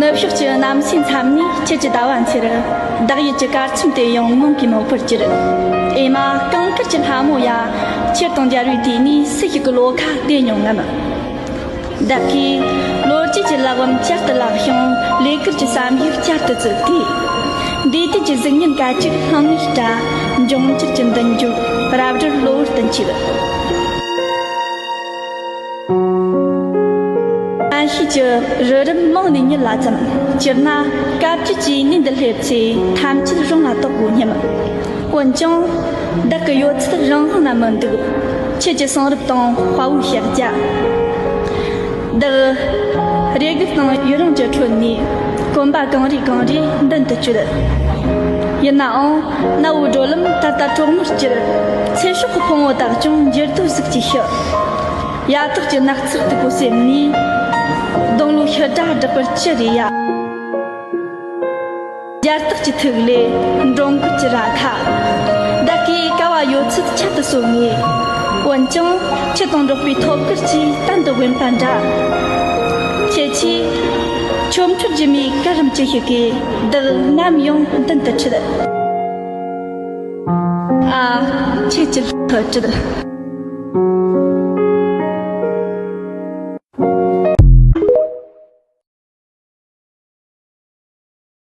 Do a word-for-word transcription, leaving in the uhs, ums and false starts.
ནུབ་ཕྱོགས་ཀྱི་གནམ་སའི་མཚམས་ནས་ཁྱེད་ཀྱི་ཟླ་བ་འཚེར། བདག་ཡུལ་གྱི་གར་ཚོམས་དེ་ཡང་མང་གིས་མོག་པར་གྱུར། ཨེ་མ་གངས་དཀར་གྱི་ལྷ་མོ་ཡ། ཁྱེད་དང་མཇལ་བའི་དུས་ནས་སུ་ཞིག་གི་བློ་ཁ་བདེ་མྱོང་ངམ། བདག་གིས་ལོ་རྒྱུས་ཀྱི་ལྷ་བུམ་བསྐྱར་དུ་བརླགས་ཤིང་ལས་ཀར་གྱི་བསམ་ཡས་བསྐྱར་དུ་བཙུགས་ཏེ། འདས་དུས་ཀྱི་གཟུགས་བརྙན་སྐད་ཅིག་ལྷང་ངེར་བཀྲ། འབྱུང་འགྱུར་གྱི་མདུན་ལྗོངས་རབ་རིབ་གློ་བུར་དུ་འཁྱིལ། ཨན་ཤི་ཀྱི་རི་རབ་མང་ནས་ཉིད་ལ་བཙུམ། སྤྱིར་ན་དཀའ་སྤྱད་ཀྱིས་གནས་འདི་སླེབས་ཚེ་ཐམས་ཅད་རང་ལ་རྟོགས་དགོས་སྙམ། འོན་ཀྱང་བདག་གི་ཡོད་ཚད་རང་དབང་ན་མི་འདུག་ཁྱེད་ཀྱི་གསུང་རབ་དང་དཔའ་བོའི་ཕྱག་རྒྱ། བདག་རེ་སྒུག་དང་ཡི་རང་གི་ཁྲོད་ནས་གོམ་པ་གང་རེ་གང་རེ་མདུན་དུ་བསྐྱོད། ཡིན་ནའང་གནའ་བོའི་བགྲོད་ལམ་ད་ལྟ་གྲོག་མོར་གྱུར། ཚེ་སྲོག་གི་ཕུང་བོ་དག་ཀྱང་འགྱུར་རྡོ་ཟིག་གིས་ཤི། ཡ་ཐག་གི་ནགས་ཚལ་སྟུག་པོ་སེམས་ནས། སྡོང་ལོའི་ཤི་སྒྲ་སྒྲོག་པར་ཅི་རེད་ཡ། རྒྱ་སྟག་གི་ཐུག་ལས་འབྲོང་རྒོད་ཀྱི་རྭ་ཁ། བདག་གིས་དཀའ་བ་ཡོད་ཚད་ཆེད་དུ་གསོལ་ངེས། འོན་ཀྱང་ཁྱེད་དང་འགྲོགས་པའི་ཐོབ་སྐལ་གྱིས་གཏན་དུ་དབེན་པ་འདྲ། ཁྱེད་ཀྱིས་ཆོ་འཕྲུལ་སྒྱུ་མའི་གར་རིམ་ཅི་ཞིག་གིས་བདག་ནམ་ཡང་མདུན་དུ་ཁྲིད། ཨ། ཁྱེད་ཀྱི་ལྷ་ཁྲིད།